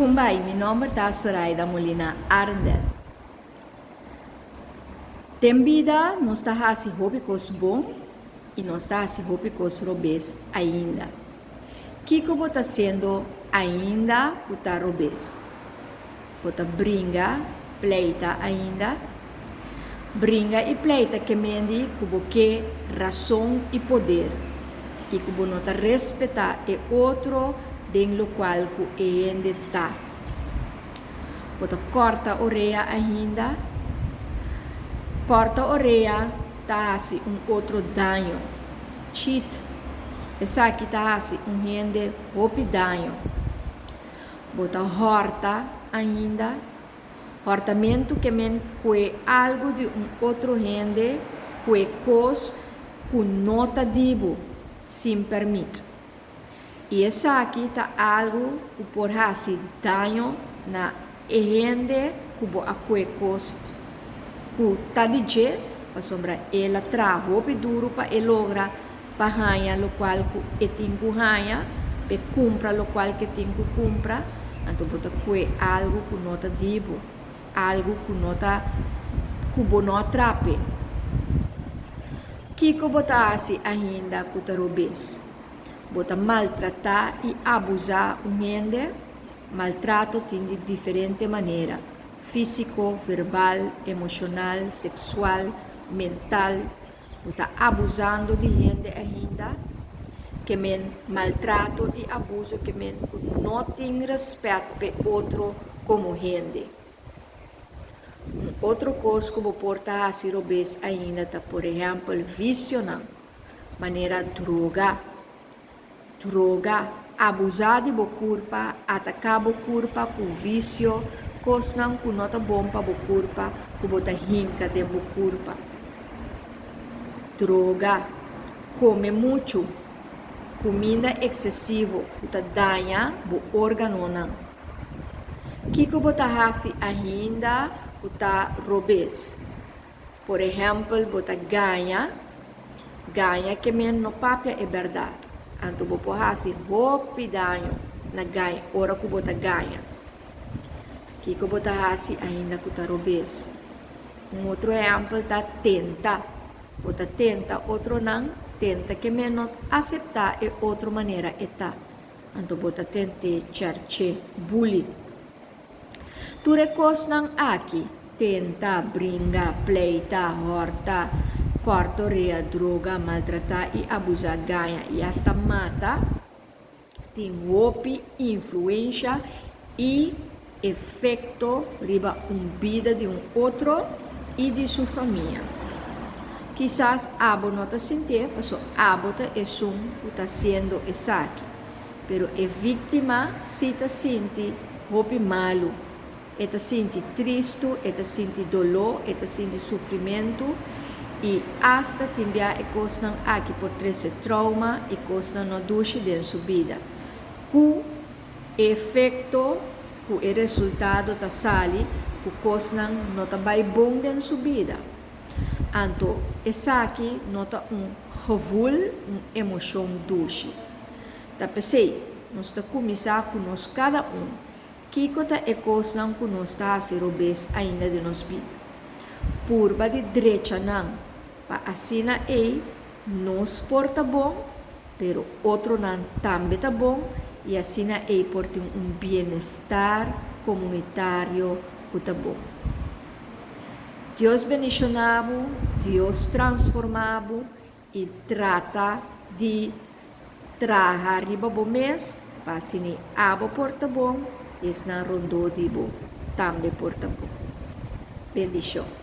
Kumbai, mi nomber ta Soraida Molina Arendel. Den bida nos ta hasi hopi kos bon i nos ta hasi hopi kos robes ainda. Kiko bo ta hasiendo ainda ku ta robes? Bo ta bringa, pleita ainda? Bringa i pleita ke mendi ku bo ke rason i poder i ku bo no ta respetá e otro den lokual ku e hende ta. Bo ta kòrta orea ainda? Kòrta orea ta hasi un otro daño. Cheat, Esaki ta hasi un hende hopi daño. Bo ta hòrta ainda? Hòrtamentu ke men kue algu di un otro hende kue kos ku no ta di bo sin pèrmit. I esaki ta algu ku por hasi daño na e hende ku bo a kue kos ku ta di dje pasobra el a traha hopi duru pa e logra pa haña lokual ku e tin ku haña, p'e kumpra lokual ku e tin ku kumpra, anto bo ta kue algu ku no ta di bo, algu ku no ta, ku bo no a traha p'e. Kiko bo ta hasi ainda ku ta robes? Bo ta maltratá i abusá un hende? Maltrato tin di diferente manera, físiko, verbal, emoshonal, seksual, mental, Bo ta abusando di hende ainda? Ke men maltrato i abuso ke men ku no tin rèspèt p'e otro komo hende. Un otro kos ku bo por ta hasi robes ainda ta por ehèmpel visionan manera droga. Droga, abusá di bo kurpa, ataká bo kurpa ku visio, kosnan ku no ta bon pa bo kurpa ku bo ta hinka den bo kurpa. Droga, kome muchu, kuminda eksesivo ku ta daña bo órganonan. Kiko bo ta hasi ainda ku ta robes? Por ehèmpel, bo ta gaña, gaña ke men no papia e bèrdat. Anto bo por hasi hopi daño na gaña ora ku bo ta gaña. Kiko bo ta hasi ainda ku ta robes? Un otro ehèmpel ta tenta. Bo ta tenta otronan, tenta ke men no aseptá e otro manera e ta. Anto bo ta tent'é chèrch'é, bully. Tur e kosnan aki, tenta, bringa, pleita, hòrta, kòrta orea, droga, maltratá i abusá, gaña i asta mata, tin hopi influensha i efekto riba un bida di un otro i di su famia. Kisas abo no ta sintié paso abo ta esun ku ta hasiendo esaki. Pero e víktima sí ta sinti hopi malu. E ta sinti tristu, e ta sinti doló, e ta sinti sufrimentu i asta tin bia e kosnan aki por trese trouma i kosnan no dushi den su bida. Ku e efekto ku e resultado ta sali ku kosnan no ta bai bon den su bida. Anto esaki no ta un gevoel, un emoshon dushi. Ta p'esei, nos ta kuminsá ku nos kada un, kiko ta e kosnan ku nos ta hasi robes ainda den nos bida. Purba di drecha nan, pa asina ei nos por ta bon, pero otronan tambe ta bon i asina ei por tin un bienestar komunitario ku ta bon. Dios bendishoná bo, Dios transformá bo i trata di traha riba bo mes pa asina abo por ta bon i esnan rondó di bo tambe por ta bon. Bendishon.